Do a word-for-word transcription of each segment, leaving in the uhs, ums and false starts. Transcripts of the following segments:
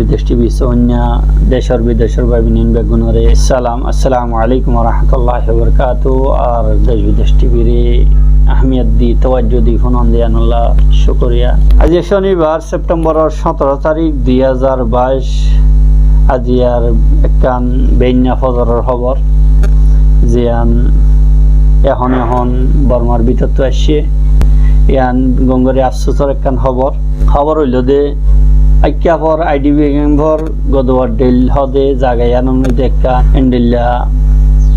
Dec T V sóinna decór bidecór bái bóin beggúnoré salam, assalamu alaikum wa rahmatullahi wa barakatuhu. Ar Dec Bidec T V re ahmiyot di, tawajjo di fúnon de yíanolla cúkuriya. Aijja cónibar, Septemboror sóñtoro tarík, dui házar baic. Aijjar ekkán beinna fozoror hóbor, ziyán ehón ehón Bormar bútottu aiccé. Yían gom gorí afsusor ekkán hóbor. Hóbor óilde, Aikkafor I D P kemfor Goduwar Del hóde zaga yíanor moidde ekkán endilla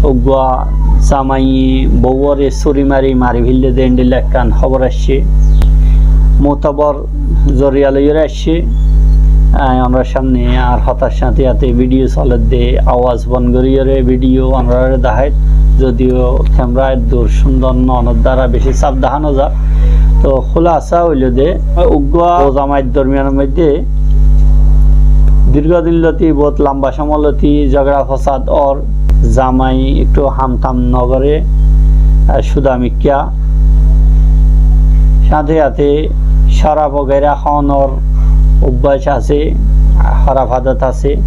uggúa zamaiye bouwóre súri mari mari félaiyé de endilla ekkán hóbor aiccé. Mutobor zoriya loiyóre aiccé. Añí onórar sámne añár hotár sáñte yáte vidiyo solédde, awaz bon goríyore vidiyo onórare daháir. Zodiyo kemera eddur cúndor no ónor duara beci sáf dahá no zar. Toh húlasa óilde, uggúa bou zamair dormiyanor moidde dirgódin lóti, bout lamba cómot lóti zogera fosad ór, zamai ekku ham tam no goré, ar cúda mikká. Sáñte sáñte córab wagaira hánor obbác asé, hóraf adot asé.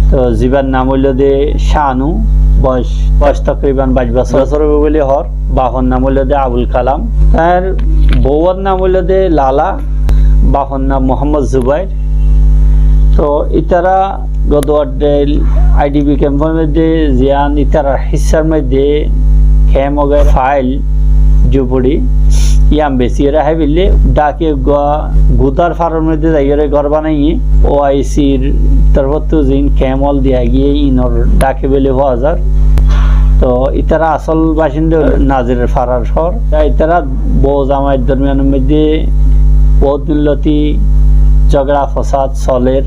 Toh zíbar nam óilde Canu, boyos, boyos tokriban baic bosór, bosór óibo buli hoór. Bafor nam óilde Abul Kalam. Tar bouwor nam óilde Lala, bafor nam Muhammod Zubair. Toh ítara Goduwar Del I D P kemfor moidde ziyán ítarar hissar moidde kem wagaira, fail, zupuri, yían besiyóre hái félaiyé. Dháke uggúa gudár faror moidde zaiyóre gór banaiyé. O I C r torfóttu ziín kem ól diya giyé, inor dháke buli fua zar. Toh ítara asól bacinda Nazir farar hór. Toh ítara bou zamair dormiyanor moidde bout din lóti zogera fosad solér.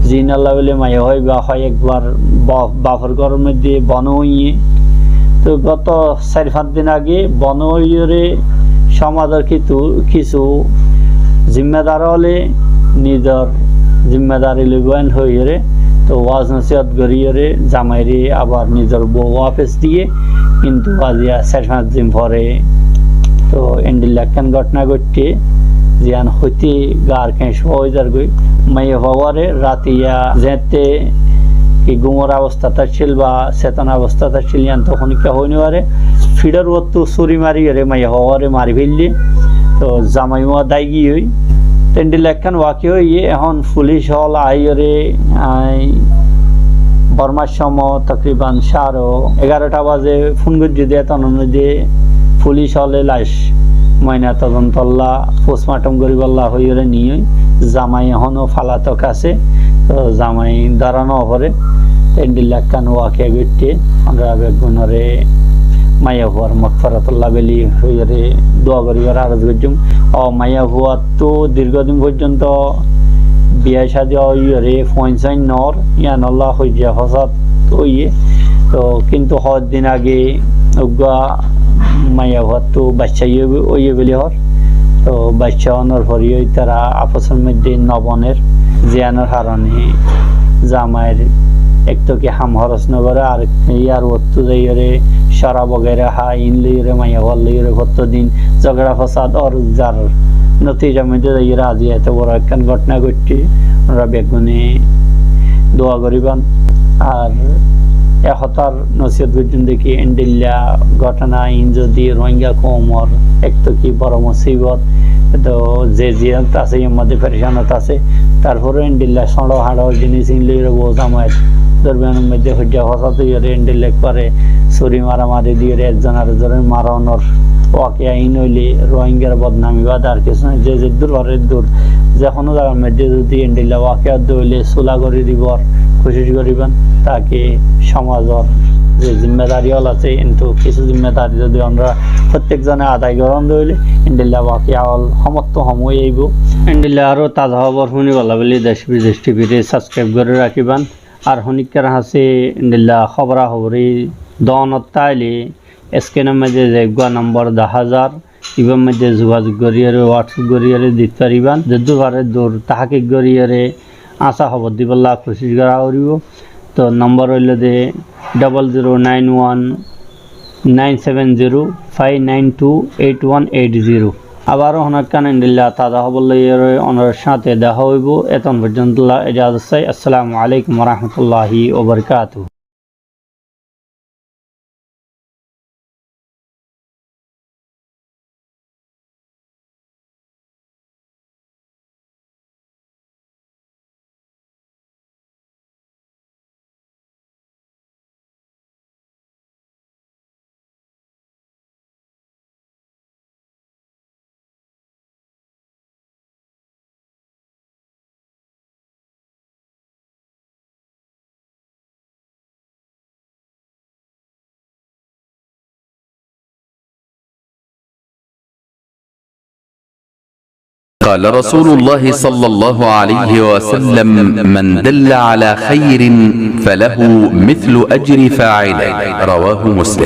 Ziínolla buli maiyafua ibá hoyekbar ba-, bafor góror moidde bon óiye. Toh goto sair fañs din age bon óiyore cómazor kitu-, kissú zimmadar ókkole nizor zimmadari loibo en hoiyore, toh waz nosiyot goríyore zamaire abar nizor bou wafes diye. Kintu aijja sair fañs din fore toh endilla ekkán gótona goitte, ziyán hoite gaar keñc óizargoi. Maiyafua uware ratiya zeéñtte ki gúmor abostát accíl ba setona abostát accíl, yían toh honikka hoi no fare. Fiçor uottu súri mariyore maiyafua uware mari félaiyé. Toh zamai uwá dái giyói. Toh endilla ekkán wakiya óiye. Ehón fulic ól aiyóre, añí Bormar cómot tokriban cáre egarota baze fún goijjí de, etonor moidde fulic óle lac moina todontolla, postmortem goríbolla hoiyóre niyói. Zamai ehóno falatok asé, toh zamai dóra no fore. Toh endilla ekkán wakiya goitte. Onóra beggúnore maiyafuar magfiratolla buli hoiyóre dua goríbar aros goijjum. Ó maiyafuattu dirgódin foijjonto biya cádi óiyore fuain sáin no ór, yíanolla hoijja fosad óiye. Toh kintu hoddin age uggúa maiyafuattu bacca óiye, óiye buli hoór. Toh bacca ónor fore yó ítara afosor moidde no boner, ziyánor harone zamair ek toh ki ham horos no gore, ar yíar uottu zaiyore córab wagaira há, iín loiyore maiyafua loiyore fottó din zogera fosad ór, zar notijar moidde zaiyore aijja eto boro ekkán gótona goitte. Onóra beggúne dua goríban. Ar e hotár nosiyot goijjum de ki endilla gótona iín zodi Rohingya koumor ek toh ki boro musibot, toh ze ziyánot asé, yíar moidde ferecanot asé, tarfore endilla sóñço hañço jinis iín loiyore bou zamair dormiyanor moidde hoijja fosad óiyore endilla ekbare súri maramari diyore ekzon arekzonore maronor wakiya iín óile Rohingyar bodnami bade ar kissú nái. Ze zeddur fare eddur, ze honó zagar moidde zodi endilla wakiya óile sula gorí dibar kucíc goríban, taki cómazor ze zimmadari ól asé, kintu kissú zimmadari zodi onóra fottek zone adai goron de óile endilla wakiya ól homottu hom ói aibó. Endilla aró taza hóbor fúnibolla buli Dec Bidec T V re sabskraib gorí rakíban. Ar honikkar hañsé endilla hóbora hóbori doonot táile eskrinor moidde ze uggúa nombor dahá zar, ibár moidde zugazug goríyore, WhatsApp goríyore dit faribán. Zeddur fare eddur tahkik goríyore añsa hóbor dibolla kucíc gora foribó. Toh nombor óilde double zero nine one nine seven zero five nine two eight one eight zero. Abar ó hono ekkán endilla taza hóbor loi onórar sáñte dehá óibo. Etón foijjonto ijazot sai. Assalamu alaikum wa rahmatullahi wa barakatuhu. قال رسول الله صلى الله عليه وسلم: من دل على خير فله مثل أجر فاعله. رواه مسلم.